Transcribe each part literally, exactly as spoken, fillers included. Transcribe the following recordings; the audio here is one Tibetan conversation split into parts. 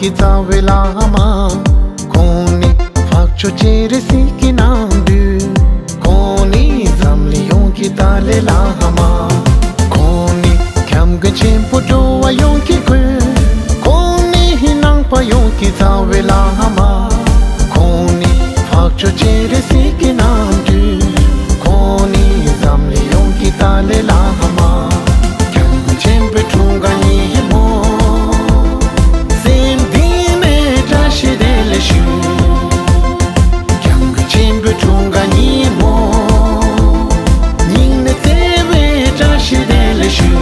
རྩ་བའི་བླ་མ། ཁོང་ནི་འཕགས་མཆོག་སྤྱན་རས་གཟིགས་ཀྱི་རྣམ་སྤྲུལ། ཁོང་ནི་འཛམ་གླིང་ཡོངས་ཀྱི་ཏཱ་ལའི་བླ་མ། ཁོང་ནི་སྐྱབས་མགོན་ཆེན་པོ་འགྲོ་བ་ཡོངས་ཀྱི་མགོན། ཁོང་ནི་ནང་པ་ཡོངས་ཀྱི་རྩ་བའི་བླ་མ། ཁོང་ནི་འཕགས་མཆོག་སྤྱན་རས་གཟིགས་ཀྱི་རྣམ་སྤྲུལ། ཁོང་ནི་འཛམ་གླིང་ཡོངས་ཀྱི་ཏཱ་ལའི་བླ་མ། སྐྱབས་མགོན་ཆེན་པོའི་འཁྲུངས་སྐར་ཉིན་མོ། སེམས་གཏིང་ནས་བཀྲ་ཤིས་བདེ་ལེགས་ཞུ། སྐྱབས་མགོན་ཆེན་པོའི་འཁྲུངས་སྐར་ཉིན་མོ། སྙིང་ནས་བརྩེ་བའི་བཀྲ་ཤིས་བདེ་ལེགས་ཞུ།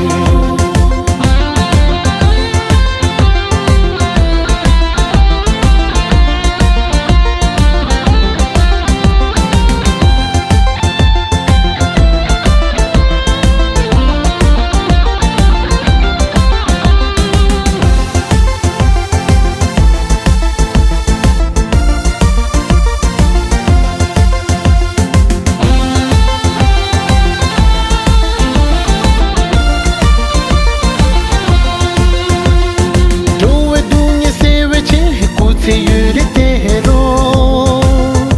འགྲོ་བའི་སྡུག་བསྔལ་སེལ་བའི་ཆེད་སྐུ་ཚེ་ཡུན་རིང་བརྟན་རོགས།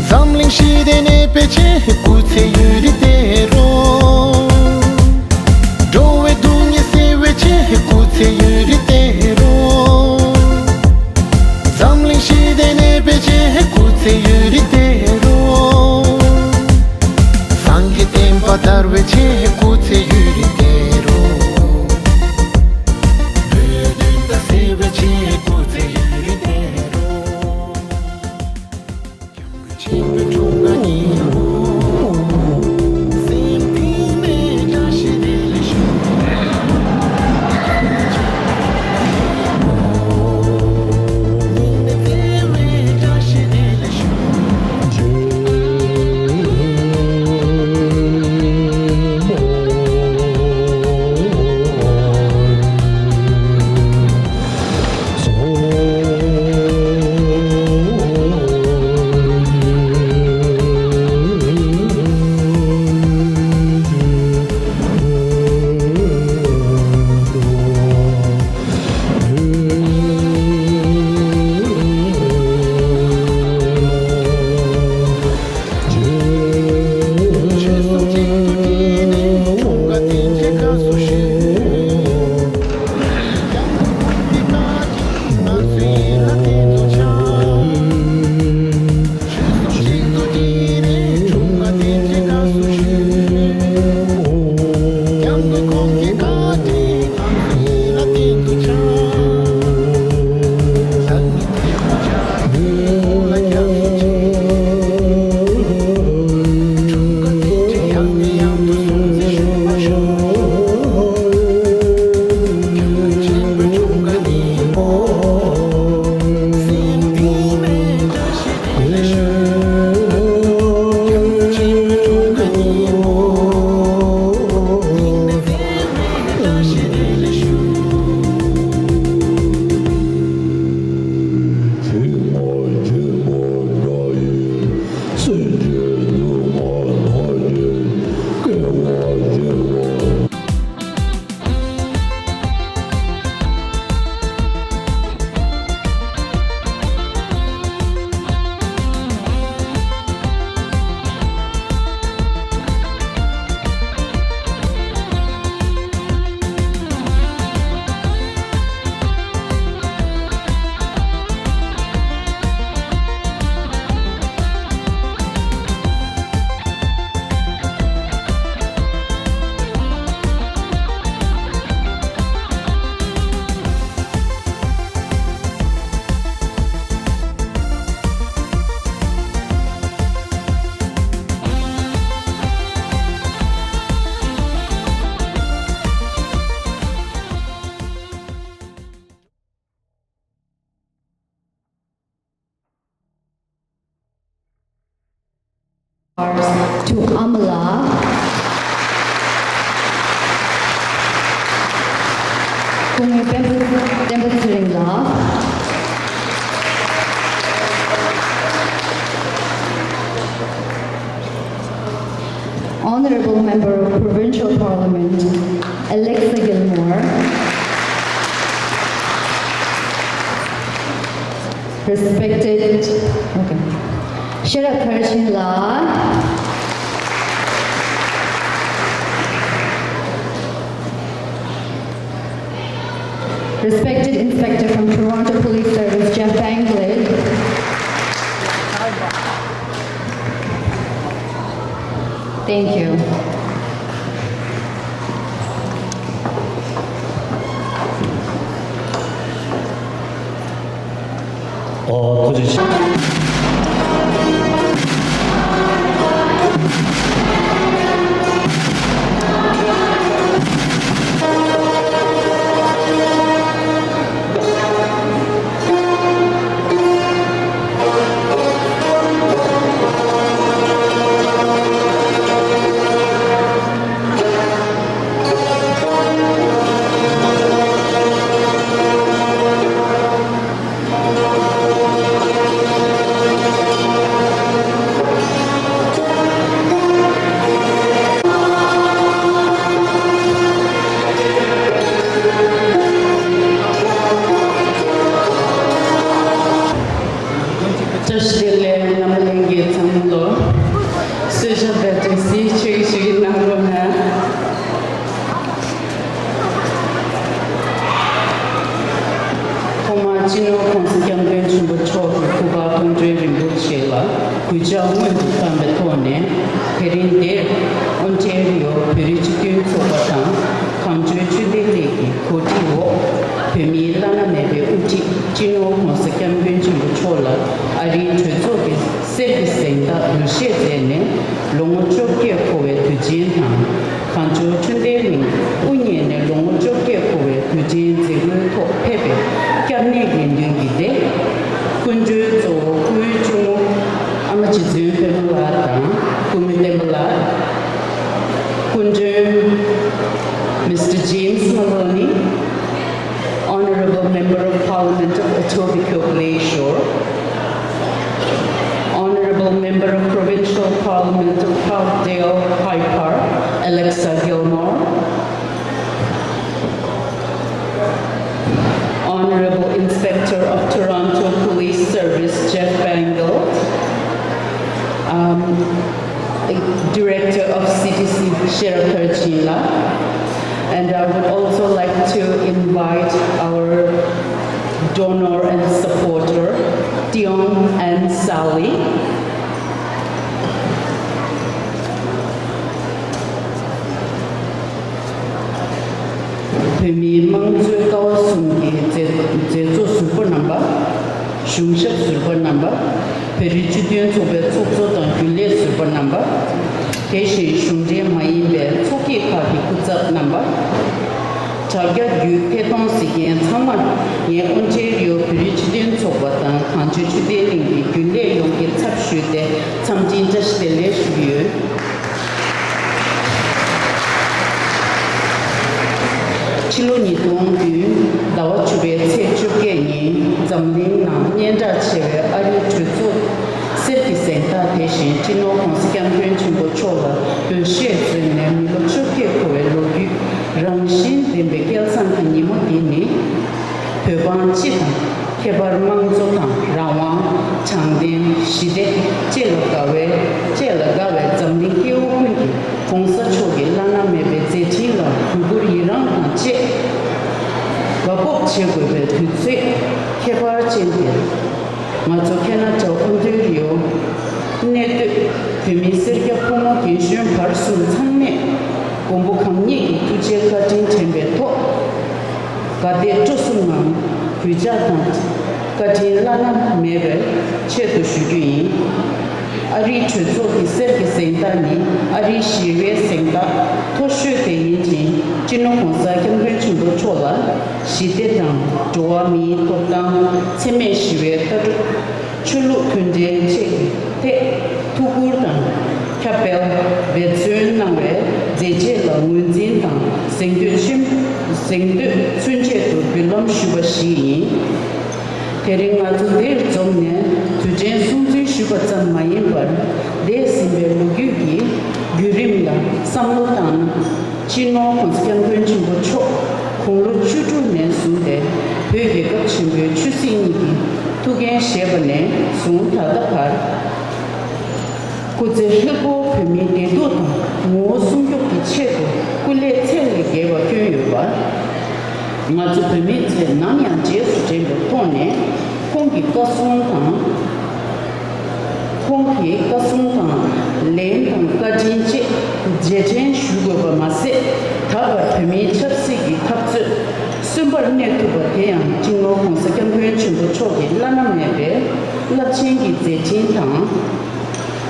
འཛམ་གླིང་ཞི་བདེ་གནས་པའི་ཆེད་སྐུ་ཚེ་ཡུན་རིང་བརྟན་རོགས། འགྲོ་བའི་སྡུག་བསྔལ་སེལ་བའི་ཆེད་སྐུ་ཚེ་ཡུན་རིང་བརྟན་རོགས། འཛམ་གླིང་ཞི་བདེ་གནས་པའི་ཆེད་སྐུ་ཚེ་ཡུན་རིང་བརྟན་རོགས། སངས་རྒྱས་བསྟན་པ་དར་བའི་ཆེད་སྐུ་ཚེ་ཡུན་རིང་བརྟན་རོགས། བོད་དོན་དག་སེལ་བའི་ཆེད་སྐུ་ཚེ་ཡུན་རིང་བརྟན་རོགས། To Amala, Kungwe Pemba Temba Tsiringla, Honorable Member of Provincial Parliament, Alexa Gilmore, Respected, okay. Sheriff Perchin la. Respected Inspector from Toronto Police Service, Jeff Banglade. Thank you. ཨོ། ཐུགས་རྗེ་ཆེ། བཀྲ་ཤིས་བདེ་ལེགས། རྣམ་པ་ལྷན་རྒྱས་ཚང་མ་ལོ། གསོལ་ཇ་དང་འབྲས་སིལ་ཆོས་ཀྱི་ཞུ་གི་གནང་རོགས་གནང་། ཐོག་མར་སྤྱི་ནོར་༸གོང་ས་༸སྐྱབས་མགོན་ཆེན་པོ་མཆོག་གི་སྐུ་པར་མཐོང་གྲོལ་རིན་པོ་ཆེ་ལ་གུས་ཕྱག་སྔོན་དུ་བཏང་བའི་ཐོག་ནས། དེ་རིང་འདིར་ཨོན་ཊེ་རི་ཡོ་བོད་རིགས་སྤྱི་མཐུན་ཚོགས་པ་དང་གངས་ལྗོངས་ཆོས་ལྡན་གླིང་གི་གོ་སྒྲིག་འོག་བོད་མིའི་བླ་ན་མེད་པའི་དབུ་ཁྲིད་སྤྱི་ནོར་༸གོང་ས་༸སྐྱབས་མགོན་ཆེན་པོ་མཆོག་ལ་ཨ་རིའི་གྲོས་ཚོགས་ཀྱི་གསེར་གྱི་གཟེངས་རྟགས་འབུལ་བཞེས་མཛད་ནས། ལོ་ངོ་བཅོ་བརྒྱད་འཁོར་བའི་དུས་ཆེན་དང་། གངས་ལྗོངས་ཆོས་ལྡན་གླིང་དབུ་བརྙེས་ནས་ལོ་ངོ་བཅོ་བརྒྱད་འཁོར་བའི་དུས་ཆེན་མཛད་སྒོའི་ཐོག་ཕེབས་པའི་སྐྱབས་གནས་དགེ་འདུན་གྱི་སྡེ། སྐུ་མགྲོན་གཙོ་བོ་སྐུའི་གཅུང་མོ་ཨ་མ་རྗེ་བཙུན་པད་མ་ལགས་དང་སྐུ་ངོ་བསྟན་པ་ལགས། སྐུ་མགྲོན་Mister James Maloney, Honorable Member of Parliament of Etobicoke Lakeshore, Honorable Member of Provincial Parliament of Parkdale High Park, Alexa Gilmore, Honorable Inspector of Toronto Police Service, Jeff Bangle, um, Director of C T C, Sheriff Perchin la, and I would also like to invite our donor and supporter, Tiong and Sally. བོད་མིའི་དམངས་གཙོའི་ཀ་བ་གསུམ་གྱི་མཛད་མཛད་གཙོ་ཟུར་པ་རྣམ་པ། གཞུང་ཞབས་ཟུར་པ་རྣམ་པ། བོད་རིགས་སྤྱི་མཐུན་ཚོགས་པའི་ཚོགས་གཙོ་དང་རྒྱུན་ལས་ཟུར་པ་རྣམ་པ། དེ་བཞིན་གཞུང་འབྲེལ་མ་ཡིན་པའི་ཚོགས་སྐྱིད་ཁག་གི་སྐུ་ཚབ་རྣམ་པ། དྲ་རྒྱ་བརྒྱུད་ཐད་གཏོང་གཟིགས་མཁན་ཚང་མར་ངས་ཨོན་ཊེ་རི་ཡོ་བོད་རིགས་སྤྱི་མཐུན་ཚོགས་པ་དང་གངས་ལྗོངས་ཆོས་ལྡན་གླིང་གི་རྒྱུན་ལས་ཡོངས་ཀྱི་ཚབ་ཞུས་ཏེ་འཚམས་འདྲིའི་བཀྲ་ཤིས་བདེ་ལེགས་ཞུ་གི་ཡོད། ཕྱི་ལོ་ཉིས་སྟོང་བདུན་ཟླ་བ་བཅུ་པའི་ཚེས་བཅོ་བརྒྱད་ཉིན་འཛམ་གླིང་ནང་སྙན་གྲགས་ཆེ་བའི་ཨ་རིའི་གྲོས་ཚོགས་གསེར་གྱི་གཟེངས་རྟགས་དེ་བཞིན་སྤྱི་ནོར་༸གོང་ས་༸སྐྱབས་མགོན་ཆེན་པོ་མཆོག་ལ་འབུལ་བཞེས་མཛད་ནས་མི་ལོ་བཅོ་བརྒྱད་འཁོར་བའི་ལོ་རྒྱུས་རང་བཞིན་ལྡན་པའི་སྐལ་བཟང་གི་ཉིན་མོ་འདི་ནི། བོད་འབངས་སྤྱི་དང་། ཁྱད་པར་དམངས་གཙོ་དང་རང་དབང་། དྲང་བདེན། ཞི་བདེ་བཅས་ལ་དགའ་བའི་བཅས་ལ་དགའ་བའི་འཛམ་གླིང་སྐྱེ་བོ་ཀུན་གྱིས་༸གོང་ས་མཆོག་གི་བླ་ན་མེད་པའི་མཛད་འཕྲིན་ལ་གུས་བཀུར་ཡི་རངས་དང་བཅས་དགའ་སྤོབས་བྱེད་དགོས་པའི་དུས་ཚོད་ཁྱད་པར་ཅན་འདིར། ང་ཚོ་ཁེ་ན་ཌ་ཨོན་ཊེ་རི་ཡོ་གནས་སྡོད་བོད་མི་སེར་སྐྱ་ཕོ་མོ་རྒན་གཞོན་བར་གསུམ་ཚང་མས་མགོན་པོ་གང་ཉིད་ཀྱི་ཐུགས་རྗེ་བཀའ་དྲིན་དྲན་པའི་ཐོག་དགའ་དད་སྤྲོ་གསུམ་ངང་གུས་ཕྱག་དང་བཀའ་དྲིན་བླ་ན་མེད་པའི་ཆེད་དུ་ཞུ་རྒྱུ་ཡིན། ཨ་རིའི་གྲོས་ཚོགས་ཀྱི་གསེར་གྱི་གཟེངས་རྟགས་ནི་ཨ་རིའི་ཞི་བའི་གཟེངས་རྟགས་མཐོ་ཤོས་དེ་ཡིན་ཅིང་། སྤྱི་ནོར་༸གོང་ས་༸སྐྱབས་མགོན་ཆེན་པོ་མཆོག་ལ་ཞི་བདེ་དང་འགྲོ་བ་མིའི་ཐོབ་ཐང་། འཚེ་མེད་ཞི་བའི་ལྟ་གྲུབ། ཆོས་ལུགས་མཐུན་འབྲེལ་བཅས་ཀྱི་ཐད་ཐུགས་ཁུར་དང་ཁྱབ་སྤེལ་འབད་བརྩོན་གནང་བའི་མཛད་རྗེས་ལ་ངོས་འཛིན་དང་གཟེངས་བསྟོད་ཆེན། གཟེངས་བསྟོད་མཚོན་ཆེད་དུ་འབུལ་ལམ་ཞུས་པ་ཞིག་ཡིན། དེ་རིང་ང་ཚོ་འདིར་འཛོམས་ནས་དུས་དྲན་སྲུང་བརྩི་ཞུས་པ་ཙམ་མ་ཡིན་པར། འདས་ཟིན་པའི་ལོ་རྒྱུས་ཀྱི་བརྒྱུད་རིམ་ལ་བསམ་བློ་བཏང་ན། སྤྱི་ནོར་༸གོང་ས་༸སྐྱབས་མགོན་ཆེན་པོ་མཆོག་དགུང་ལོ་བཅུ་དྲུག་ནས་བཟུང་སྟེ་བོད་རྒྱལ་ཁབ་ཆེན་པོའི་ཆོས་སྲིད་གཉིས་ཀྱི་ ཐུགས་འགན་བཞེས་པ་ནས་བཟུང་ད་ལྟ་བར། སྐུ་ཚེ་ཧྲིལ་པོ་བོད་མིའི་བདེ་སྡུག་དང་ངོ་བོ་སྲུང་སྐྱོབ་ཀྱི་ཆེད་དུ་སྐུ་ལས་ཚད་ལས་བརྒལ་བ་བསྐྱོན་ཡོད་པ། ང་ཚོ་བོད་མི་ཚོས་ནམ་ཡང་རྗེས་སུ་དྲན་པའི་ཐོག་ནས་ཁོང་གི་བཀའ་གསུང་དང་། ཁོང་གི་བཀའ་གསུང་དང་ལན་དང་བཀའ་དྲིན་བཅས་རྗེས་དྲན་ཞུ་དགོས་པ་མ་ཟད། ད་བར་བོད་མིའི་ཆབ་སྲིད་ཀྱི་འཐབ་རྩོད་གསོན་པོར་གནས་ཐུབ་པ་དེ་ཡང་སྤྱི་ནོར་༸གོང་ས་༸སྐྱབས་མགོན་ཆེན་པོ་མཆོག་གི་བླ་ན་མེད་པའི་རླབས་ཆེན་གྱི་མཛད་འཕྲིན་དང་།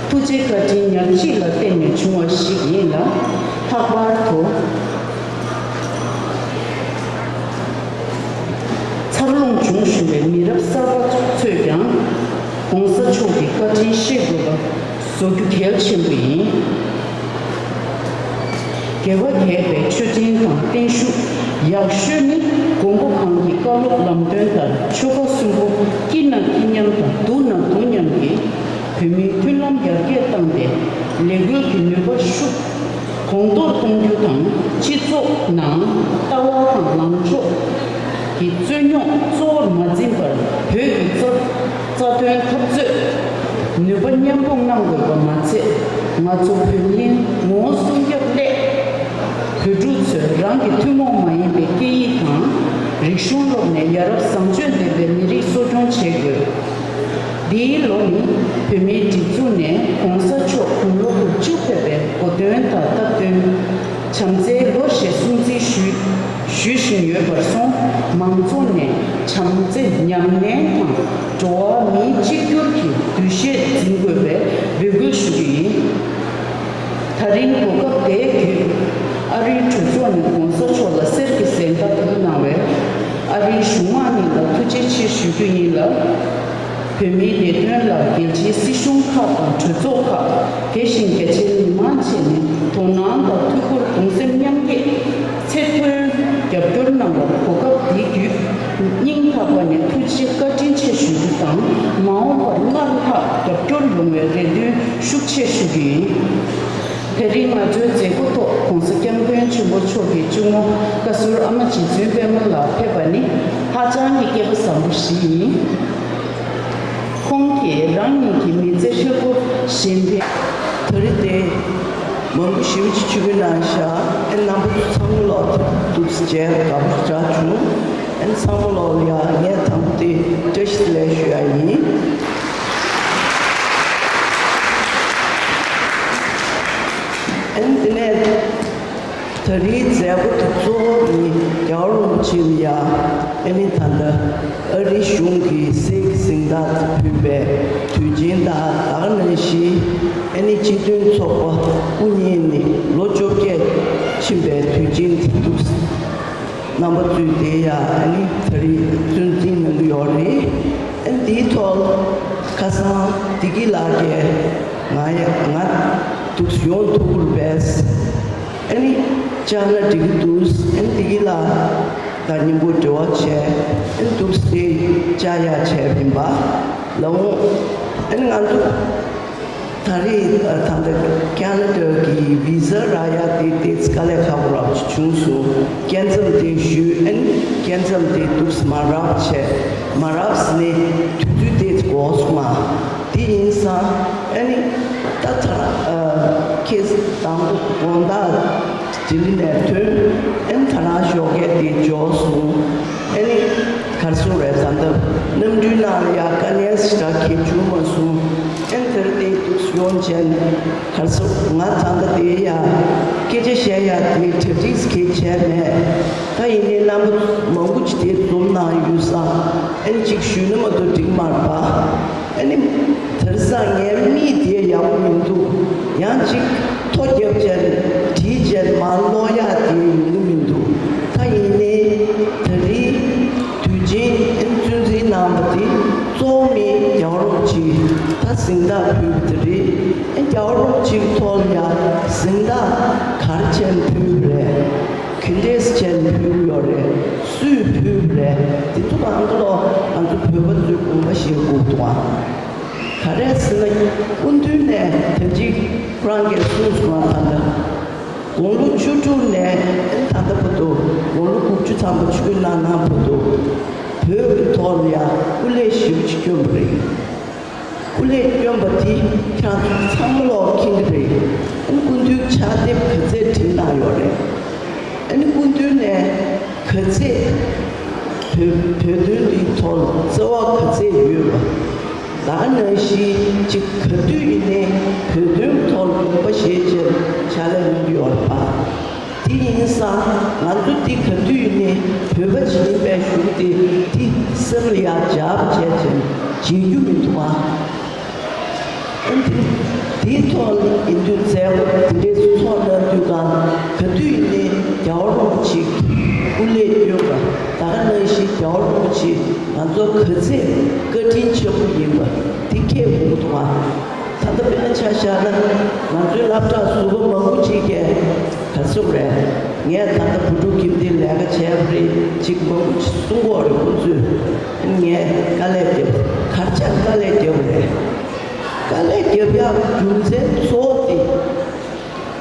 ཐུགས་རྗེ་བཀའ་དྲིན་ཉག་གཅིག་ལ་བརྟེན་ནས་བྱུང་བ་ཞིག་ཡིན་ལ། ལྷག་པར་དུ། འཚར་ལོངས་བྱུང་བཞིན་པའི་མི་རབས་གསར་པ་ཚོས་ཀྱང་༸གོང་ས་མཆོག་གི་བཀའ་དྲིན་ཤེས་དགོས་པ་བཟོ་རྒྱུ་གལ་ཆེན་པོ་ཡིན། དགེ་བ་རྒྱས་པའི་མཆོད་སྤྲིན་དང་བརྟན་བཞུགས་ཡག་ཤོས་ནི་མགོན་པོ་གང་གི་བཀའ་སློབ་ལམ་སྟོན་ལྟར་ཆོལ་ཁ་གསུམ་པོ་སྐྱིད་ན་སྐྱིད་མཉམ་དང་སྡུག་ན་སྡུག་མཉམ་གྱིས་བོད་མིའི་མཐུན་ལམ་ཡར་རྒྱས་བཏང་སྟེ་ལས་འགུལ་གྱི་ནུས་པ་ཤུགས། གོང་མཐོར་གཏོང་རྒྱུ་དང་། སྤྱི་ཚོགས་ནང་ལྟ་བ་དང་ལངས་ཕྱོགས་ཀྱི་རྩོད་རྙོག་གཙོ་བོར་མ་འཛིན་པར། བོད་ཀྱི་རྩ་རྩ་དོན་འཐབ་རྩོད་ནུས་པ་མཉམ་སྤུངས་གནང་དགོས་པ་མ་ཚད། ང་ཚོ་བོད་མིའི་ངོ་བོ་སྲུང་སྐྱོབ་སླད། བོད་ཕྲུག་ཚོས་རང་གི་ཐུན་མོང་མ་ཡིན་པའི་སྐད་ཡིག་དང་། རིག་གཞུང་སློབ་ནས་ཡ་རབས་བཟང་སྤྱོད་ལྡན་པའི་མི་རིགས་གསོ་སྐྱོང་བྱེད་དགོས། འདིའི་ལོ་ནི་བོད་མིའི་སྒྲིག་འཛུགས་ནས་༸གོང་ས་མཆོག་དགུང་ལོ་དགུ་བཅུ་ཕེབས་པའི་གོ་སྟོན་དང་སྟབས་བསྟུན། བྱམས་བརྩེའི་ལོ་ཞེས་སྲུང་བརྩི་ཞུ་ཞུ་བཞིན་ཡོད་པར་སོང་། མང་ཚོགས་ནས་བྱམས་བརྩེ་ཉམས་ལེན་དང་འགྲོ་བ་མིའི་གཅིག་གྱུར་གྱི་འདུ་ཤེས་འཛིན་དགོས་པའི་འབོད་སྐུལ་ཞུ་རྒྱུ་ཡིན། ད་རིང་གོ་སྐབས་དེའི་བརྒྱུད། ཨ་རིའི་གྲོས་ཚོགས་ནས་༸གོང་ས་མཆོག་ལ་གསེར་གྱི་གཟེངས་རྟགས་ཕུལ་གནང་བའི་ཨ་རིའི་གཞུང་མང་གཉིས་ལ་ཐུགས་རྗེ་ཆེ་ཞུ་རྒྱུ་ཡིན་ལ། བོད་མིའི་བདེ་དོན་ལ་རྒྱལ་སྤྱིའི་སྲིད་གཞུང་ཁག་དང་གྲོས་ཚོགས་ཁག་དེ་བཞིན་རྒྱ་ཆེའི་མི་མང་བཅས་ནས་དོ་སྣང་དང་ཐུགས་ཁུར་གདུང་སེམས་མཉམ་སྐྱེད་ཚད་མཐོའི་རྒྱབ་སྐྱོར་གནང་བར་གོ་སྐབས་འདི་བརྒྱུད་སྙིང་ཐག་པ་ནས་ཐུགས་རྗེ་བཀའ་དྲིན་ཆེ་ཞུ་རྒྱུ་དང་། མ་འོངས་པར་སྔར་ལྷག་རྒྱབ་སྐྱོར་ཡོང་བའི་རེ་འདུན་ཤུགས་ཆེ་ཞུ་རྒྱུ་ཡིན། དེ་རིང་ང་ཚོའི་མཛད་སྒོ་ཐོག་༸གོང་ས་༸སྐྱབས་མགོན་ཆེན་པོ་མཆོག་གི་གཅུང་མོ་བཀའ་ཟུར་ཨ་མ་རྗེ་བཙུན་པད་མ་ལགས་ཕེབས་པ་ནི་ཧ་ཅང་གི་སྐལ་པ་བཟང་པོ་ཞིག་ཡིན། ཁོང་གིས་རང་ཉིད་ཀྱི་མི་ཚེ་ཧྲིལ་པོ་གཞན་ཕན། ད་རེས་དེ་མང་པོ་ཞེ་པོ་ཅིག་ཆུ་ཁུལ་ནང་བཞག་ཨེ་རྣམ་པ་ཚོ་ཚང་མ་ལོག་འདུག་སེ་མཇལ་དགའ་པོ་འདྲ་བྱུང་། ཨེ་ཚང་མ་ལོག་ལ་ཡ་ངས་དང་པོ་དེ་བཀྲ་ཤིས་བདེ་ལེགས་ཞུ་ཡ་ཡིན། ཨེ་དེ་ནས་ད་རེས་མཛད་སྒོ་དེ་གཙོ་བོ་ནི་རྒྱལ་བ་རིན་པོ་ཆེ་ལ་ཡ་ཨེ་ནི་ད་ལྟ་ཨ་རིའི་གཞུང་གི་གསེར་གྱི་གཟེངས་རྟགས་དེ་ཕུལ་བའི་དུས་ཆེན་དང་། ད་ག་ནང་བཞིན་ཨེ་ནི་སྤྱི་མཐུན་ཚོགས་པ་དབུ་བརྙེས་ནས་ལོ་བཅོ་བརྒྱད་ཕྱིན་པའི་དུས་ཆེན་དེ་འདུག་རྣམ་པ་ཚོས་དེ་ཡང་ཨ་ནི་ད་རེས་ཚོད་འཛིན་གནང་གི་ཡོད་རེད། ཨ་ནི་དེའི་ཐོག་ཁ་སང་བདེ་སྐྱིད་ལགས་ཀྱིས་ང་ཡ་ང་འདུག་སེ་ཡོང་ཐུབ་ཀྱི་རེད་པས། ཨ་ནི་བཅར་ན་འགྲིག་གི་འདུག་ཨ་ནི་བདེ་སྐྱིད་ལགས་དང་མཉམ་པོ་འབྲེལ་བ་བྱས། ཨ་ནི་འདུག་སེ་བཅར་ཡ་བྱས་ཡིན་པ་ལ་འོང་། ཨ་ནི་ང་ཚོ། ད་རེས་ད་ལྟ་ཁེ་ན་ཌ་གི་བི་ཟ་རག་ཡ་དེ་ཏོག་ཙམ་དཀའ་ལས་ཁག་པོ་རབ་ཅིག་བྱུང་སོང་། སྐྱེལ་མཚམས་དེ་ཞུས། ཨ་ནི་སྐྱེལ་མཚམས་དེ་འདུག་སེ་མ་རག་བྱས། མ་རག་ཟེར་ནས་དུས་ཚོད་ཏོག་ཙམ་འགོར་སོང་ང་། དེ་ཡིན་ཙང་ཨ་ནི་ད་ད་ཨ་ཁྱེད་དང་པོ་དགོང་དག་ལྡི་ལི་ནས་ཐོན། ཨ་ནི་ད་རང་ཞོགས་ཀས་དེ་འབྱོར་སོང་། ཨ་ནི་ག་རེ་ཟེར་དགོས་རེད། ད་ལྟ་གནམ་གྲུའི་ནང་ལ་ཡ་དཀའ་ངལ་ཞེ་དྲག་གང་ཡང་བྱུང་མ་སོང་། ཨ་ནི་དེར་བལྟས་འདུག་སེ་ཡོང་བྱས་ནས་ག་རེ་ཟེར་དགོས། ང་ད་ལྟ་དེ་ཡ་སྐད་ཆ་བཤད་ཡ་དེ་གྲ་སྒྲིག་གང་ཡང་བྱས་མེད། ད་ཡིན་ནའི་རྣམ་པ་མང་པོ་ཅིག་དེ་འཛོམས་གནང་ཡོད་ཙང་། ཨ་ནི་ཅིག་ཞུས་ན་མ་གཏོགས་འགྲིག་མ་རེད་པ། ཨ་ནི་དེང་སང་ངའི་མིག་དེ་ཡག་པོ་མི་འདུག་ཡང་ཅིག་ཐོ་བརྒྱབ་བྱས་བྲིས་བྱས་མར་ཀློག་ཡག་དེ་ཡོང་གི་མི་འདུག་ད་ཡིན་ནའི་ད་རེས་དུས་ཆེན་ཨེ་ཚོད་འཛིན་གནང་བ་དེ་གཙོ་བོ་མི་རྒྱལ་བ་རིན་པོ་ཆེ་ད་གཟེངས་རྟགས་ཕུལ་བ་དེ་རེད། ཨེ་རྒྱལ་བ་རིན་པོ་ཆེ་གི་ཐོག་ལ་ཡ་གཟེངས་རྟགས་ག་རེ་བྱས་ནས་ཕུལ་བ་རེད། ག་འདྲས་བྱས་ནས་ཕུལ་ཡོད་རེད། སུས་ཕུལ་བ་རེད། དེ་ཚོ་གང་ག་ལོ་ང་ཚོ་བོད་པ་ཚོས་དགོངས་པ་བཞེས་དགོས་འདུག་ཨ། ག་རེ་ཟེར་ན་སྐུ་མདུན་ནས་ད་ཅིག་ཁོ་རང་གིས་གསུངས་སོང་ང་། ད་ལྟ་དགུང་ལོ་བཅུ་དྲུག་ནས་ད་ལྟ་བར་དུ་དགུང་ལོ་དགུ་བཅུ་ཐམ་པ་ཆུ་ནང་ནང་བར་དུ། བོད་ཀྱི་ཐོག་ལ་ཡང་སྐུ་ལས་ཞེ་པོ་ཅིག་བསྐྱོན་པ་རེད། སྐུ་ལས་བསྐྱོན་པ་དེ་ཁྱེད་རང་ཚོ་ཚང་མ་ལོག་མཁྱེན་གྱི་རེད། ཨ་ནི་སྐུ་མདུན་ཕྱག་དེབ་ག་ཚད་བྲིས་གནང་ཡོད་རེད། ཨ་ནི་སྐུ་མདུན་ནས་ག་ཚད་བོད་བོད་དོན་འདིའི་ཐོག་ལ་བརྩེ་བ་ག་ཚད་ཡོད་པ། ད་ག་ནང་བཞིན་ཅིག་ག་དུས་ཡིན་ནའི་བོད་དོན་ཐོག་ལ་དགོངས་པ་བཞེས་བྱས་ཕྱག་ལས་གནང་གི་ཡོད་རེད་པ། དེ་ཡིན་ཙང་ང་ཚོ་འདི་ག་དུས་ཡིན་ནའི་བོད་པ་ཅིག་ཡིན་པའི་གཞུག་དེ་འདི་སེམས་ལ་ཡང་འཇགས་པ་བྱས་བྱས་བརྗེད་རྒྱུ་མི་འདུག་ཨ། ཨ་ནི་དེའི་ཐོག་ལ་ཡིན་དུས་མཛད་སྒོ་དེ་འདྲའི་ཚོགས་གནང་དུས་གང་ག་དུས་ཡིན་ནའི་རྒྱལ་བ་རིན་པོ་ཆེ་སྐུ་ལས་བསྐྱོན་པ་ད་ག་ནང་བཞིན་རྒྱལ་བ་རིན་པོ་ཆེ་ང་ཚོ་ག་ཚད་བཀའ་དྲིན་ཆེན་པོ་ཡིན་པ་དེ་ཁྱེད་མི་འདུག་ཨ། ད་ལྟ་དཔེར་ན་ཆ་བཞག་ན་ང་ཚོའི་སློབ་གྲྭ་ཟུར་པ་མང་པོ་ཅིག་གིས་ག་ཚོད་རེད། ངས་ད་ལྟ་བུ་ཕྲུག་ཁྱིམ་སྡེའི་ལས་ཀ་བྱས་པ་རེད་ཅིག་མང་པོ་ཅིག་གསུང་གི་ཡོད་རེད་ཁོང་ཚོས། ངས་དཀའ་ལས་བརྒྱབ། ག་རེ་བྱས་དཀའ་ལས་བརྒྱབ་པ་རེད། དཀའ་ལས་བརྒྱབ་ཡག་རྒྱུ་མཚན་གཙོ་བོ་དེ།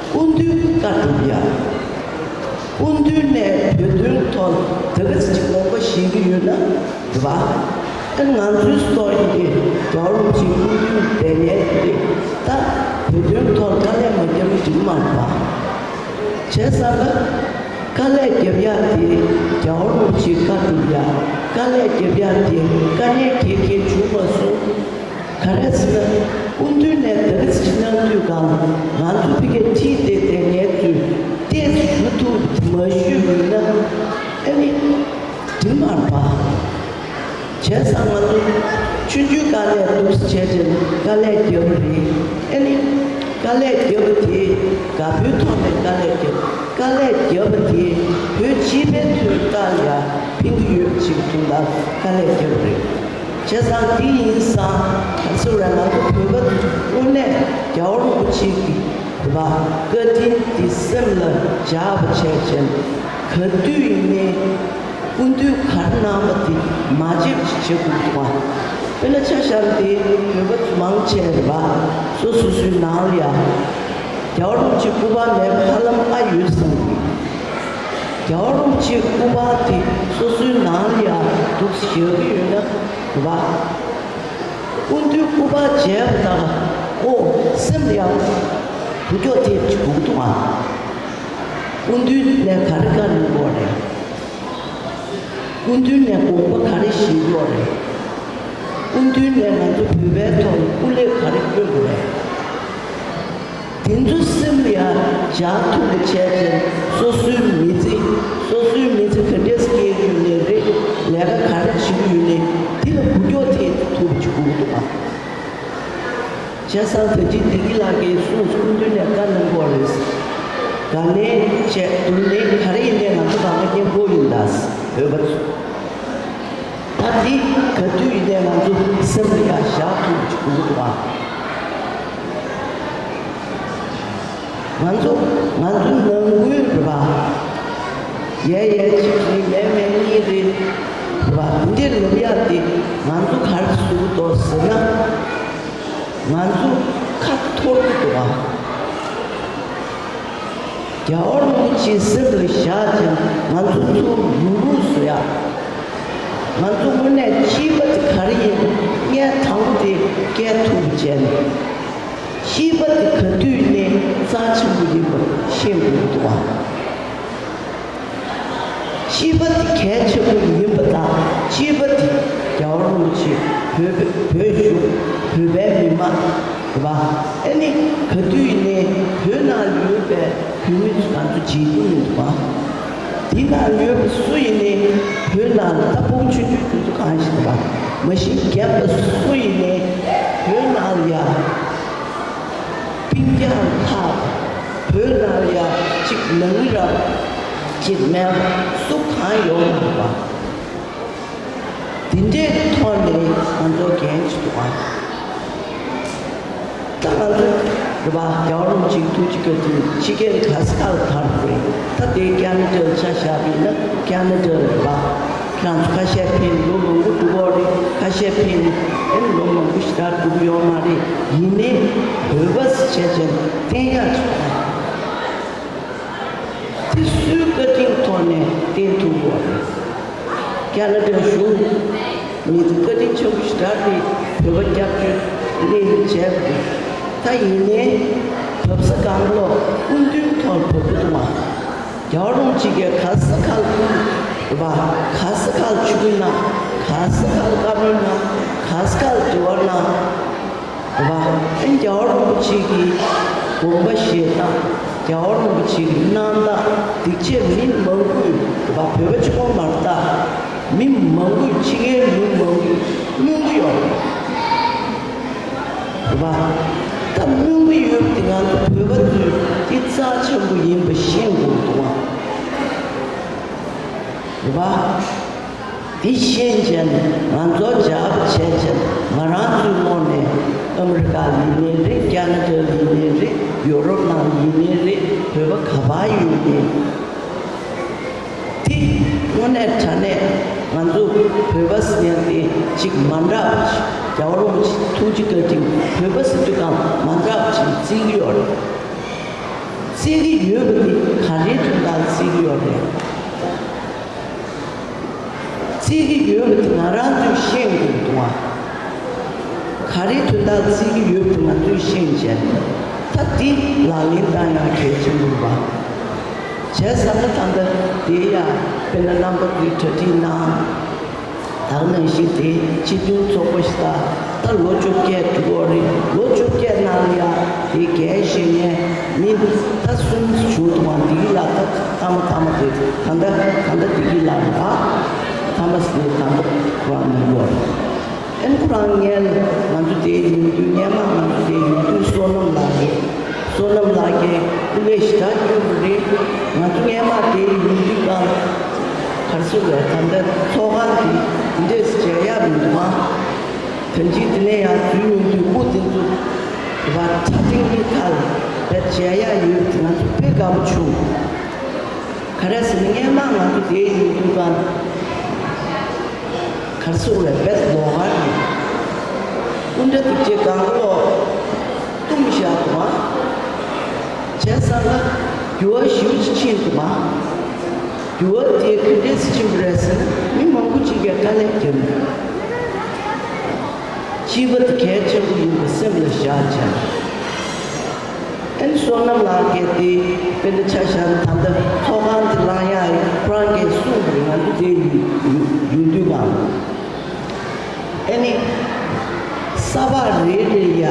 སྐུ་མདུན་བཀའ་སྒྲུབ་ཡ། སྐུ་མདུན་ནས་བོད་དོན་ཐོག་ད་ག་ཚོད་ཅིག་དགོངས་པ་བཞེས་ཀྱི་ཡོད་ན་རེད་པ། ཨ་ང་ཚོའི་སྲོག་ཡིན་གྱི་རྒྱལ་བ་རིན་པོ་ཆེའི་སྐུ་མདུན་བསྡད་མཁན་དེ་ད་བོད་དོན་ཐོག་དཀའ་ལས་མ་བརྒྱབ་ན་འགྲིག་མ་རེད་པ། བྱས་ཙང་ད་དཀའ་ལས་བརྒྱབ་ཡ་དེ་རྒྱལ་བ་རིན་པོ་ཆེའི་བཀའ་སྒྲུབ་ཡ། དཀའ་ལས་བརྒྱབ་ཡ་དེ་དཀའ་ངལ་གང་ཡང་བྱུང་མ་སོང་། ག་རེ་ཟེར་ན། སྐུ་མདུན་ནས་བདག་ཅིག་གནང་དུས་གང་ང་ཚོ་ཕ་གིར་ཁྲིད་དེ་དེ་ངས་ཚུལ་ཏོག་ཙམ་ཞུ་ཐུབ་མ་ཞུས་ཡིན་ན་ཨ་ནི་འགྲིག་མ་རེད་པ། བྱས་ཙང་ང་ཚོ་ཆུང་ཆུང་སྒང་ནས་འདུག་སེ་བྱས་བྱས་དཀའ་ལས་བརྒྱབ་པ་རེད། ཨ་ནི་དཀའ་ལས་བརྒྱབ་པ་དེ་དགའ་པོའི་ཐོག་ནས་དཀའ་ལས་བརྒྱབ། དཀའ་ལས་བརྒྱབ་པ་དེ་བོད་སྤྱི་པའི་དོན་དག་ལ་ཕན་གྱི་ཡོད་པ་ཅིག་མཐོང་སྟེ་དཀའ་ལས་བརྒྱབ་པ་རེད། བྱས་ཙང་དེ་ཡིན་ཙང་ང་ཚོ་རང་ང་ཚོ་བོད་པ་དངོས་གནས་རྒྱལ་བ་རིན་པོ་ཆེ་གི་བཀའ་དྲིན་དེ་སེམས་ལ་འཇགས་པ་བྱས་བྱས་ག་དུས་ཡིན་ནའི་སྐུ་མདུན་ག་རེ་གནང་བ་དེ་མ་བརྗེད་པ་ཞིག་བྱེད་དགོས་འདུག་པ། དཔེར་ན་ཆ་བཞག་ན་དེ་བོད་པ་མང་ཆེ་རེད་པ། སོ་སོ་སོའི་ནང་ལ་ཡ། རྒྱལ་བ་རིན་པོ་ཆེ་སྐུ་པར་མེད་པ་ཧ་ལམ་ཨ་ཡོད་བསམ་གི། རྒྱལ་བ་རིན་པོ་ཆེའི་སྐུ་པར་དེ་སོ་སོའི་ནང་ལ་ཡང་འདུག་སེ་བཞག་གི་ཡོད་ན་རེད་པ། སྐུ་མདུན་སྐུ་པར་མཇལ་བ་དང་ཨོ་སེམས་ལ་ཡང་འགུལ་སྐྱོད་ཐེབས་ཅིག་འདུག་ག་སྐུ་མདུན་ནས་ག་རེ་བཀའ་གནང་དགོས་རེད། སྐུ་མདུན་ནས་དགོངས་པ་ག་རེ་བཞེས་དགོས་རེད། སྐུ་མདུན་ནས་ང་ཚོ་བོད་པའི་ཐོག་ལ་སྐུ་ལས་ག་རེ་བསྐྱོན་དགོས་རེད། དེ་ཚོ་སེམས་ལ་ཡང་འཇགས་ཐུབ་པ་བྱས་ཏེ་སོ་སོའི་མི་ཚེ་སོ་སོའི་མི་ཚེ་ག་འདྲས་སྐྱེལ་ཡོད་ནའི་རེད། ལས་ཀ་ག་རེ་བྱེད་ཀྱི་ཡོད་ནའི་དེ་ལ་འགུལ་སྐྱོད་ཐེབས་ཐུབ་པ་ཅིག་དགོས་ཀྱི་འདུག་ག་བྱས་ཙང་ད་ཅི་བདེ་སྐྱིད་ལགས་ཀྱིས་གསུངས་སྐུ་མདུན་ནས་བཀའ་གནང་དགོས་རེད། ག་ནས་བྱས་དུས་ནས་ག་རེ་ཡིན་ནའི་ང་ཚོ་གང་ག་མཉམ་པོ་ཡིན་ད་བོད་པ་ཚོ། ད་འདི་ག་དུས་ཡིན་ནའི་ང་ཚོ་སེམས་ལ་ཡང་བཞག་ཐུབ་ཅིག་དགོས་ཀྱི་འདུག་ཨ། ང་ཚོ་ང་ཚོ་ནང་ཁུལ་རེད་པ། ཡས་ཡས་གཅིག་རེད་མས་མས་གཉིས་རེད་རེད་པ། འདི་འདྲའི་ལབ་ཡག་དེ་ང་ཚོ་ག་རེ་བཟོ་གི་འདུག་ཟེར་ན། ང་ཚོ་ཁ་འཐོར་གི་འདུག་ཨ། རྒྱལ་བ་རིན་པོ་ཆེའི་སེམས་ལ་བཞག་ཅིང་ང་ཚོ་ཚུར་རུག་རུག་བཟོ་ཡག་ང་ཚོ་དངོས་གནས་སྐྱིད་པ་དེ་ག་རེ་ཡིན་སྔོན་དང་པོ་དེ་སྐྱེལ་ཐུབ་བྱས་ནས། སྐྱིད་པ་དེ་ག་དུས་ནས་རྩ་ཆེན་པོ་ཡིན་པ་ཤེས་དགོས་འདུག་ཨ། སྐྱིད་པ་དེ་གལ་ཆེན་པོ་ཡིན་པ་དང་སྐྱིད་པ་དེ་རྒྱལ་བ་རིན་པོ་ཆེ་བོད་པའི་བོད་གཞུང་བོད་པའི་མི་མང་རེད་པ། ཨ་ནི་ག་དུས་ནས་བོད་ནང་ཡོད་པའི་བོད་མི་ཚོ་ང་ཚོ་བརྗེད་ཀྱི་མི་འདུག་པ། འདི་ནང་ཡོད་པ་སུ་ཡིན་ནའི་བོད་ནང་ལ་ད་ཕྲུ་གུ་ཆུང་ཆུང་ཁྱོད་ཚོ་གང་ཞིག་འདུག་པ། མ་གཞི་རྒན་པ་སུ་ཡིན་ནའི་བོད་ནང་ལ་ཡ། སྤུན་ཀྱག་ལྷག་བོད་ནང་ལ་ཡ་གཅིག་ནང་མི་རབས་གཅིག་མེད་པ་སུ་གང་ཡོང་མ་རེད་པ། དེ་འདྲའི་ཐོག་ནས་ང་ཚོ་འགན་ཅིག་འདུག་ཨ། ད་ང་ཚོ་རེད་པ། རྒྱལ་བ་རིན་པོ་ཆེའི་ཐུགས་རྗེ་བཀའ་དྲིན་ཕྱི་རྒྱལ་ག་ས་ག་ལ་དར་དགོས་རེད། ད་དེ་ཀ་ན་ཌ་ལ་ཆ་བཞག་པ་ཡིན་ན་ཀ་ན་ཌ་རེད་པ། ཁྱེད་རང་ཚོ་ཁ་ཤས་ཕེབས་ལོ་མང་པོ་འགྲོ་གི་རེད། ཁ་ཤས་ཕེབས་ཨེ་ལོ་མང་པོ་ཞེ་དྲག་འགྲོ་གི་ཡོད་མ་རེད། ཡིན་ནའི་བོད་པ་ཟེར་བྱས་བྱས་བསྟན་ཡག་ཅིག་དང་། དེ་སུའི་བཀའ་དྲིན་ཐོག་ནས་བསྟན་ཐུབ་ཡོད་རེད། ཁ་ན་ཌ་གཞུང་མི་བཀའ་དྲིན་ཆེན་པོ་ཞེ་དྲག་རེད། བོད་པ་སྐྱབས་བཅོལ་གླེང་བྱས་པ་རེད། ད་ཡིན་ནའི་བབས་ས་གང་ལོག་སྐུ་མདུན་ཐོག་བབས་ཀྱི་འདུག་བ། རྒྱལ་བ་རིན་པོ་ཆེ་གིས་ག་ས་ག་ལ་སྐུ་འདུག་བ། ག་ས་ག་ལ་ཆིབས་བསྒྱུར་གནང་། ག་ས་ག་ལ་བཀའ་མོལ་གནང་། ག་ས་ག་ལ་འབྲེལ་བ་གནང་། རེད་པ། ཨ་ནི་རྒྱལ་བ་རིན་པོ་ཆེ་གི་དགོངས་པ་བཞེས་སྟངས། རྒྱལ་བ་རིན་པོ་ཆེ་གི་གནང་སྟངས་འདི་ཆེད་མི་མང་པོས་རེད་པ། བོད་པ་གཅིག་པོ་མ་རེད་ད། མི་མང་པོས་ཕྱི་རྒྱལ་མི་མང་པོས་སྨོན་གྱི་ཡོད་རེད་པ། ད་སྨོན་གྱི་ཡོད་པ་དེ་ང་ཚོ་བོད་པ་ཚོས་དེ་རྩ་ཆེན་པོ་ཡིན་པ་ཤེས་དགོས་འདུག་བ། རེད་པ། དེ་ཤེས་བྱས་ནས་ང་ཚོ་རྒྱབ་བྱས་བྱས་ནས་ང་རང་ཚོའི་ངོས་ནས་ཨ་མི་རི་ཀ་ལ་ཡིན་ནའི་རེད། ཁ་ན་ཌ་ལ་ཡིན་ནའི་རེད། ཡུ་རོབ་ནང་ལ་ཡིན་ནའི་རེད། བོད་པ་ག་པར་ཡོད་ནའི་དེ་དངོས་གནས་དྲང་གནས་ང་ཚོ་བོད་པ་ཟེར་ཡ་དེ་ཅིག་མ་འདྲ་བ་ཞིག་རྒྱལ་བ་རིན་པོ་ཆེ་ཐུགས་རྗེ་བཀའ་དྲིན་བོད་པ་ཟེར་དུས་སྒང་མ་འདྲ་བ་ཞིག་བརྩི་གི་ཡོད་རེད། བརྩི་གི་ཡོད་པ་དེ་ག་རེའི་དོན་དག་བརྩི་གི་ཡོད་རེད། བརྩི་གི་ཡོད་པ་དེ་ང་རང་ཚོས་ཤེས་དགོས་འདུག་བ། ག་རེའི་དོན་དག་བརྩི་གི་ཡོད་པ་དེ་ང་ཚོས་ཤེས་བྱས། ད་དེ་ལག་ལེན་བསྟར་ཡག་གལ་ཆེན་པོ་རེད་པ། བྱས་ཙང་ད་ལྟ་དེ་ཡ་དཔེར་ན་རྣམ་པ་ཚོས་གྲ་སྒྲིག་གནང་། ད་ག་ནང་བཞིན་དེ་སྤྱི་མཐུན་ཚོགས་པ་ཞིག་ད་ད་ལོ་བཅོ་བརྒྱད་འགྲོ་གི་རེད། ལོ་བཅོ་བརྒྱད་ནང་ལ་ཡ་དེ་འགན་བཞེས་མཁན་མི་ད་གསུམ་བྱུང་འདུག་བ། འདི་གི་ལ་ད་ཐ་མ་ཐ་མ་དེ་ད་ལྟ་ད་ལྟ་འདི་གི་ལ་རེད་པ། ཐ་མ་སི་ནི་ད་ལྟ་ཁོ་རང་ནང་ཡོད་རེད། ཨན་ཁོ་རང་ངས་ང་ཚོ་དེ་ཡོང་དུས་སྔན་མ་ང་ཚོ་དེ་ཡོང་དུས་བསོད་ནམས་ལགས་རེད། བསོད་ནམས་ལགས་ཀྱིས་སྐུ་ལས་ཞེ་དྲག་བསྐྱོན་པ་རེད། ང་ཚོ་སྔན་མ་དེ་ཡོང་དུས་སྒང་ག་རེ་ཟེར་དགོས་རེད། ད་ལྟ་ཚོགས་ཁང་དེ་འདི་འདྲས་མཇལ་ཡག་མི་འདུག་ཨང་། ད་ཅི་དེ་ནས་ཡང་འཛུལ་ཡོང་དུས་སྐུ་དེ་ཚོ་བ་ཁྲ་ཐིང་གི་ཐལ་བས་མཇལ་ཡག་ཡོད་དེ་ང་ཚོ་དཔེ་དགའ་པོ་བྱུང་། ག་རེ་ཟེར་ན་སྔན་མ་ང་ཚོ་དེ་ཡོང་དུས་སྒང་ག་རེ་ཟེར་དགོས་རེད། དཔེ་ལོགས་ཀ་རེད། སྐུ་འདྲ་དེ་ཚོ་གང་ལོག་བཏུམས་བཞག་འདུག་ཨང་། བྱས་ཙང་ལ་འགྱུར་བ་ཞེ་པོ་ཅིག་ཕྱིན་འདུག་ཨང་། འགྱུར་བ་དེ་ག་འདྲས་སེ་ཕྱིན་པ་རེད་ཟེར་ན་མི་མང་པོ་ཅིག་གིས་དཀའ་ལས་བརྒྱབ་འདུག་སྤྱི་པ་དེ་གལ་ཆེན་པོ་ཡིན་པ་སེམས་ལ་བཞག་བྱས། ཨན་བསོད་ནམས་ལགས་ཀྱིས་དེ་དཔེར་ན་ཆ་བཞག་ན་ད་ལྟ་ཚོགས་ཁང་དེ་ལངས་ཡག་ཁོ་རང་གིས་གསུངས་པ་རེད། ང་ཚོ་དེ་ཡོང་དུས་སྒང་ཨ་ནི་ས་ཕག་རེ་རེ་ཡ་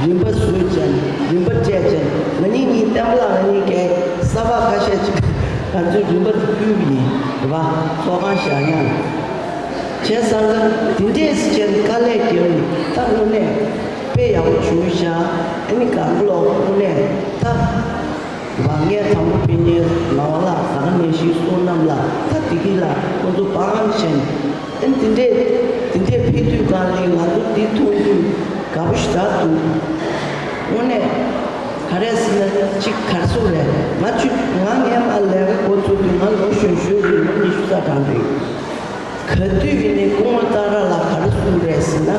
རིན་པ་བཟོས་བྱས་ནས་རིན་པ་སྤྲད་བྱས་ནས་ང་གཉིས་གཉིས་བསྟན་པ་ལགས་ང་གཉིས་ཀས་ས་ཕག་ཁ་ཤས་ཅིག་ང་ཚོའི་རིན་པ་དེ་ཕུལ་བ་ཡིན། རེད་པ། ཚོགས་ཁང་བཞག་ཡག་ལ། བྱས་ཙང་ད་དེ་འདྲས་སེ་བྱས་ནས་དཀའ་ལས་བརྒྱབ་ནས་ད་དངོས་གནས་དཔེ་ཡག་པོ་བྱུང་ཤག་ཨ་ནི་གང་ལོག་དངོས་གནས་ད་བ་ངས་དང་པོ་ཕེབས་མཁན་ངག་དབང་ལགས། ད་ག་ནང་བཞིན་བསོད་ནམས་ལགས། ད་དེ་གི་ལ་ཁོང་ཚོ་བང་བྱས་ནས་ཨ་ནི་དེ་འདྲས་དེ་འདྲས་ཕེབས་དུས་སྒང་ལ་ང་ཚོ་འདི་མཐོང་དུས་དགའ་པོ་ཞེ་དྲག་འདུག་དངོས་གནས་ག་རེ་ཟེར་ན་ཅིག་ག་རེ་ཟེར་དགོས་རེད། ང་ཚོ་ང་སྔན་མ་ལས་ཀ་འགོ་བཙུགས་དུས་ང་ལོ་གཞོན་ཤོས་རེད། ལོ་ཉི་ཤུ་རྩ་གྲངས་རེད། ག་དུས་ཡིན་ནའི་སྐུ་ངོ་སྟག་ར་ལགས་ག་རེ་གསུངས་རེད་ཟེར་ན།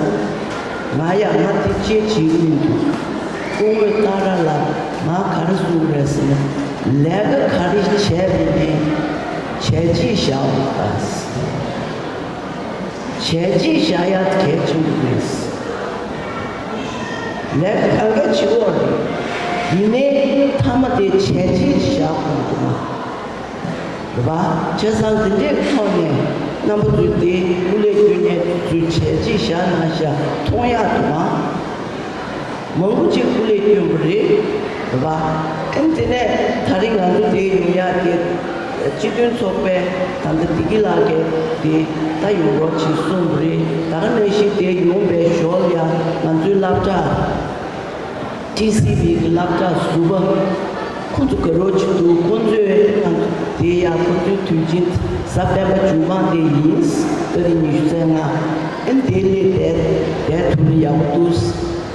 ང་ཡ་ང་དེ་ཅི་བྱེད་ཀྱི་མི་འདུག་སྐུ་ངོ་སྟག་ར་ལགས་ང་ག་རེ་གསུངས་རེད་ཟེར་ན། ལས་ཀ་ག་རེ་བྱས་པ་ཡིན་ནའི་བྱས་རྗེས་བཞག་དགོས་ད། བྱས་རྗེས་བཞག་ཡག་གལ་ཆེན་པོ་རེད། ལས་ཀ་གང་ག་བྱེད་དགོས་རེད། ཡིན་ནའི་མཐའ་མ་དེ་བྱས་རྗེས་བཞག་དགོས་འདུག་མ། རེད་པ། བྱས་ཙང་འདི་འདྲའི་ཐོག་ནས་རྣམ་པ་ཚོས་དེ་སྐུ་ལས་བསྐྱོན་མཁན་ཚོས་བྱས་རྗེས་བཞག་གནང་ཤག་མཐོང་ཡག་འདུག་མ། མང་པོ་ཅིག་སྐུ་ལས་བསྐྱོན་པ་རེད། རེད་པ། ཨ་ནི་དེ་ནས་ད་རིང་ང་ཚོ་དེ་ཡོང་ཡག་དེ་སྤྱི་མཐུན་ཚོགས་པའི་ད་ལྟ་བདེ་སྐྱིད་ལགས་ཀྱིས་དེ་ད་ཡོང་རོགས་བྱེད་གསུངས་པ་རེད། ད་ག་ནང་བཞིན་དེ་ཡོང་པའི་ཞོར་ལ་ཡང་ང་ཚོའི་སློབ་གྲྭ་ཊི་སི་བི་གི་སློབ་གྲྭ་ཟུར་པ་ཁོང་ཚོ་དགའ་རོགས་ཅིག་འདུག་ཁོང་ཚོས་ང་ཚོ་དེ་ཡང་ཁོང་ཚོའི་དུས་ཆེན་གཟའ་སྤེན་པ་མཇུག་སྒང་དེ་ཡིན། ཏ་རིག་ཉི་ཤུ་རྩ་ལྔ། ཨ་ནི་དེ་ལས་བསྡད་བསྡད་ཐུབ་ན་ཡག་པོ་འདུག་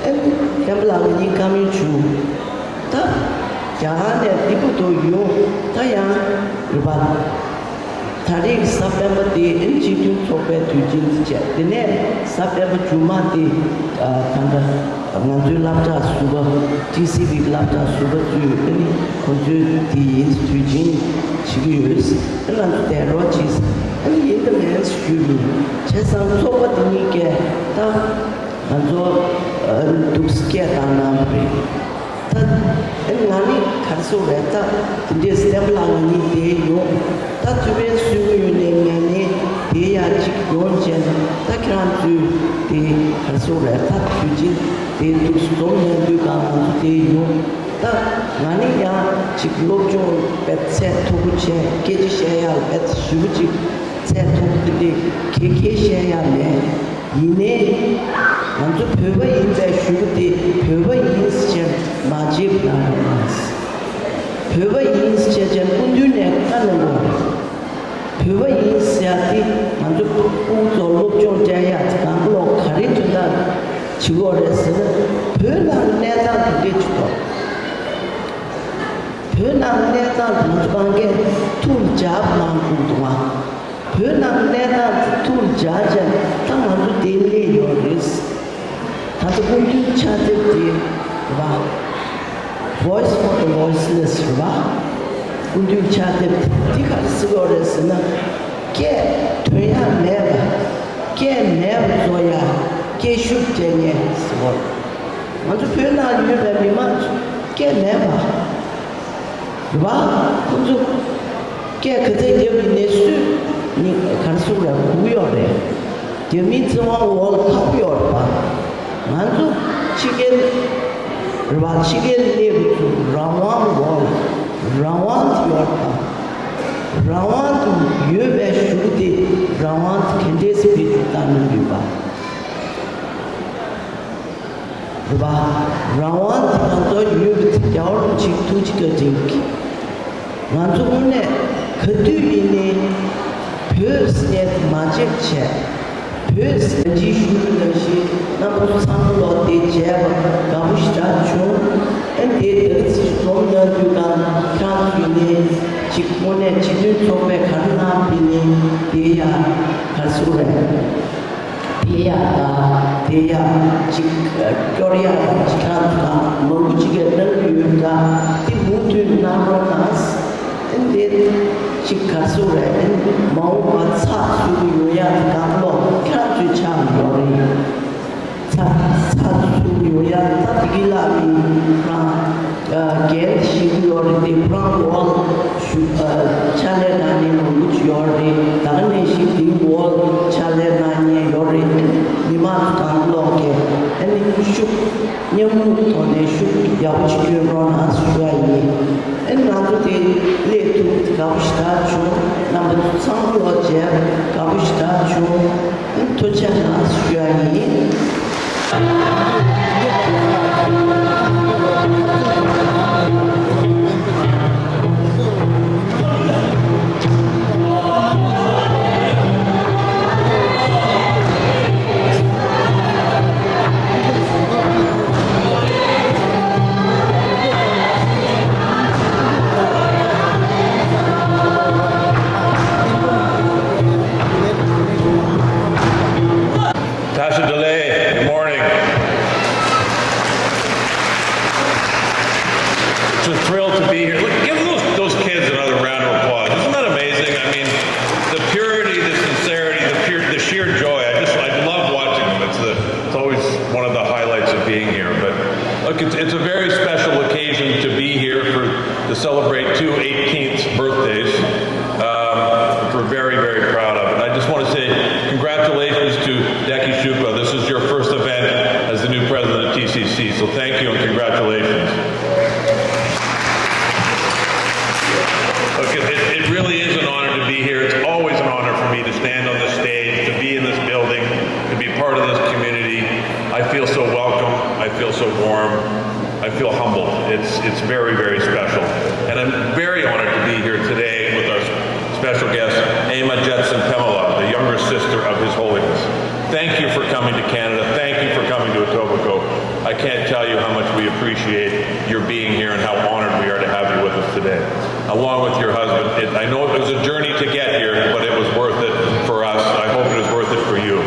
ཨ་ནི་བསྟན་པ་ལགས་ང་གཉིས་བཀའ་མོལ་བྱུང་། ད་རྒྱ་གར་ནས་འདི་བར་དུ་ཡོང་ད་ཡང་རེད་པ། ད་རེས་གཟའ་སྤེན་པ་དེ་ཨེ་སྤྱི་མཐུན་ཚོགས་པའི་དུས་ཆེན་དེ་བྱས། དེ་ནས་གཟའ་སྤེན་པ་མཇུག་མ་དེ་ཨ་ད་ལྟ་ང་ཚོའི་སློབ་གྲྭ་ཟུར་པ། ཊི་སི་ཝིའི་སློབ་གྲྭ་ཟུར་པ་ཚོས་ཨ་ནི་ཁོང་ཚོའི་དེ་ཡིན་དུས་ཆེན་བྱེད་ཀྱི་ཡོད། ཨ་ང་ཚོ་དེ་རོགས་བྱེད། ཨ་ནི་ཡིན་དང་མིན་ཞུས་པ་བྱས་ཙང་ཚོགས་པ་དེ་གཉིས་ཀས་ད་ང་ཚོ་ཨ་འདུག་སྐད་བཏང་གནང་བ་རེད། ད་ཨ་ནི་ང་ནི་ག་རེ་ཟེར་རེད། ད་དེ་འདྲའི་སྟེང་ལ་ང་གཉིས་བསྡད་ཡོང་། ད་ཐུབ་པའི་སུས་ཡོད་ནས་ངས་ནི་དེ་ཡ་གཅིག་ཡོང་བྱས། ད་ཁྱེད་རང་ཚོས་དེ་ག་རེ་ཟེར་རེད། ད་དུས་ཆེན་དེ་འདུག་འཛོམས་ཡོང་དུས་གང་ང་ཚོ་དེ་ཡོང་། ད་ང་ནི་ཡང་གཅིག་སློབ་སྦྱོང་དཔེ་ཚད་མཐོ་པོ་བྱས། སྐད་ཆ་བཤད་ཡག་དཔེ་ཞེ་པོ་ཅིག་ཚད་མཐོ་པོ་དེ་འདྲའི་ག་གེ་བཤད་ཡག་མེད། ཡིན་ནའི་ང་ཚོ་བོད་པ་ཡིན་པའི་ཞུ་གི་དེ་བོད་པ་ཡིན་ཟེར་མ་བརྗེད་གནང་རོགས་གནང་། བོད་པ་ཡིན་ཟེར་བྱས་སྐུ་མདུན་ནས་བཀའ་གནང་དགོས་རེད། བོད་པ་ཡིན་ཟེར་ཡག་དེ་ང་ཚོ་ཕྲུ་གུ་ཚོ་སློབ་སྦྱོང་སྤྲད་ཡག་དེ་གང་ལོག་ག་རེ་དོན་དག་བྱེད་དགོས་རེད་ཟེར་ན། བོད་ནང་གི་གནས་སྟངས་དེ་འདྲས་བྱེད་དགོས། བོད་ནང་གི་གནས་སྟངས་དེ་ང་ཚོ་གང་གས་ཐུགས་ལ་འཇགས་གནང་དགོས་འདུག་ཨ། བོད་ནང་གི་གནས་སྟངས་དེ་ཐུགས་ལ་འཇགས་བྱས་ད་ང་ཚོ་དེ་སླེབས་ཡོད་རེད། ད་ལྟ་སྐུ་མདུན་ཕྱག་དེབ་དེ་རེད་པ། Voice for the Voiceless རེད་པ། སྐུ་མདུན་ཕྱག་དེབ་དེ་ག་རེ་ཟེར་ཡོད་རེད་ཟེར་ན། སྐད་ཐོན་ཡག་མེད་པ། སྐད་མེད་པ་བཟོ་ཡག་སྐད་ཤུགས་སྤྲད་མཁན་ཟེར་བ། ང་ཚོ་བོད་ནང་ཡོད་པའི་མི་མང་ཚོ་སྐད་མེད་པ། རེད་པ། ཁོང་ཚོ་སྐད་ག་ཚད་རྒྱབ་ཡིན་ནའི་སུས་ནི་ག་རེ་ཟེར་རེད། གོ་གི་ཡོད་རེད། རྒྱ་མིའི་བཙན་དབང་འོག་ལ་ཁག་པོ་ཡོད་རེད་པ། ང་ཚོ་ཕྱི་རྒྱལ་རེད་པ། ཕྱི་རྒྱལ་སླེབས་ཚུལ་རང་དབང་འོག་ལ་རང་དབང་དེ་ཡོད་རེད་པ། རང་དབང་དེ་ཡོད་པའི་གཞུག་དེ་རང་དབང་དེ་ག་འདྲས་སེ་བེད་སྤྱོད་བཏང་གནང་གི་ཡོད་པ། རེད་པ། རང་དབང་དེ་ང་ཚོ་ཡོད་པ་དེ་རྒྱལ་བ་རིན་པོ་ཆེའི་ཐུགས་རྗེ་བཀའ་དྲིན་གྱིས། ང་ཚོ་དངོས་གནས་ག་དུས་ཡིན་ནའི་བོད་ཟེར་མཁན་དེ་མ་བརྗེད་བྱས། བོད་ཟེར་མཁན་ཞུ་བའི་ནང་བཞིན་རྣམ་པ་ཚོ་ཚང་མ་ལོག་དེ་མཇལ་བ་དགའ་པོ་ཞེ་དྲག་བྱུང་། ཨ་ནི་དེ་དག་ཚིག་འཛོམས་གནང་དུས་དང་ཁྱེད་རང་ཚོ་ཡིན་ནའི་ཅིག་དངོས་གནས་སྤྱི་མཐུན་ཚོགས་པས་ག་རེ་གནང་བ་ཡིན་ནའི་དེ་ཡང་ག་རེ་ཟེར་རེད། དེ་ཡག་དང་དེ་ཡག་ཅིག་སྐྱོར་ཡག་དང་ཅིག་ཁ་དང་མང་པོ་ཅིག་གིས་གནང་གི་ཡོད་ཀྱང་དེ་མུ་མཐུད་གནང་རོགས་གནང་། ཨ་ནི་དེ་ཅིག་ག་ཚོད་རེད། ཨ་ནི་མ་འོངས་པ་ཚགས་ཚུད་པོ་ཡོང་ཡག་གི་གང་ལོག་ཁྱེད་རང་ཚོའི་ཕྱག་ནས་ཡོད་རེད། ཚགས་ཚགས་ཚུད་པོ་ཡོང་ཡག་ད་དེ་གི་ལ་མི་རང་། འགན་ཞིག་ཡོད་རེད་དེ་ཁོ་རང་ལོག་ཞུ་ཕྱག་ལས་གནང་མཁན་མང་པོ་ཅིག་ཡོད་རེད། ད་ག་ནང་བཞིན་དེའི་འོག་ཕྱག་ལས་གནང་མཁན་ཡོད་རེད། མི་མང་གང་ལོག་གིས་ཨ་ནི་ཤུགས་མཉམ་རུབ་ཐོག་ནས་ཤུགས་ཡག་པོ་ཅིག་སྐྱོན་རོགས་གནང་ཞུ་བ་ཡིན། ཨ་ནི་ང་ཚོ་དེ་སླེབས་ཐུབ་དགའ་པོ་ཞེ་དྲག་བྱུང་། རྣམ་པ་ཚོ་ཚང་མ་ལོག་མཇལ་དགའ་པོ་ཞེ་དྲག་བྱུང་། ཐུགས་རྗེ་གནང་ཞུ་ཡ་ཡིན། Tasha Delay, good morning. It's a thrill to be here. Look, give those, those kids another round of applause. Isn't that amazing? I mean, the purity, the sincerity, the pure, the sheer joy. I just, I love watching them. It's the, it's always one of the highlights of being here. But look, it's, it's a very special occasion to be here for to celebrate two eighteenth birthdays, um, which we're very, very proud of. And I just want to say congratulations to Deki Shupa. This is your first event as the new president of T C C, so thank you and congratulations. Look, it, it really is an honor to be here. It's always an honor for me to stand on this stage, to be in this building, to be part of this community. I feel so welcome. I feel so warm. I feel humbled. It's, it's very, very special. And I'm very honored to be here today with our special guest, Emma Jetson Pamela, the younger sister of His Holiness. Thank you for coming to Canada. Thank you for coming to Etobicoke. I can't tell you how much we appreciate your being here and how honored we are to have you with us today, along with your husband. It, I know it was a journey to get here, but it was worth it for us. I hope it is worth it for you.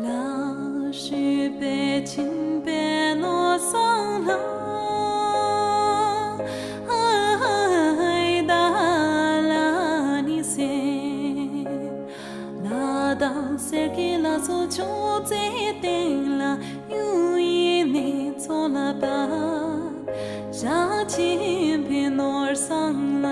ལ་ཞུས་པའི་ཆིམ་པའི་ནོར་བཟང་ལ། ཨ་ཧ་ཧ་ཧ་ད་ལ་ནི་ཟེར། ལ་དང་གསེར་གྱི་ལ་སོ་ཅོག་ཙེའི་སྟེང་ལ། གཡུ་ཡི་མེ་ཚོགས་ལ་བབས། ཞག་ཆེན་པའི་ནོར་བཟང་ལ།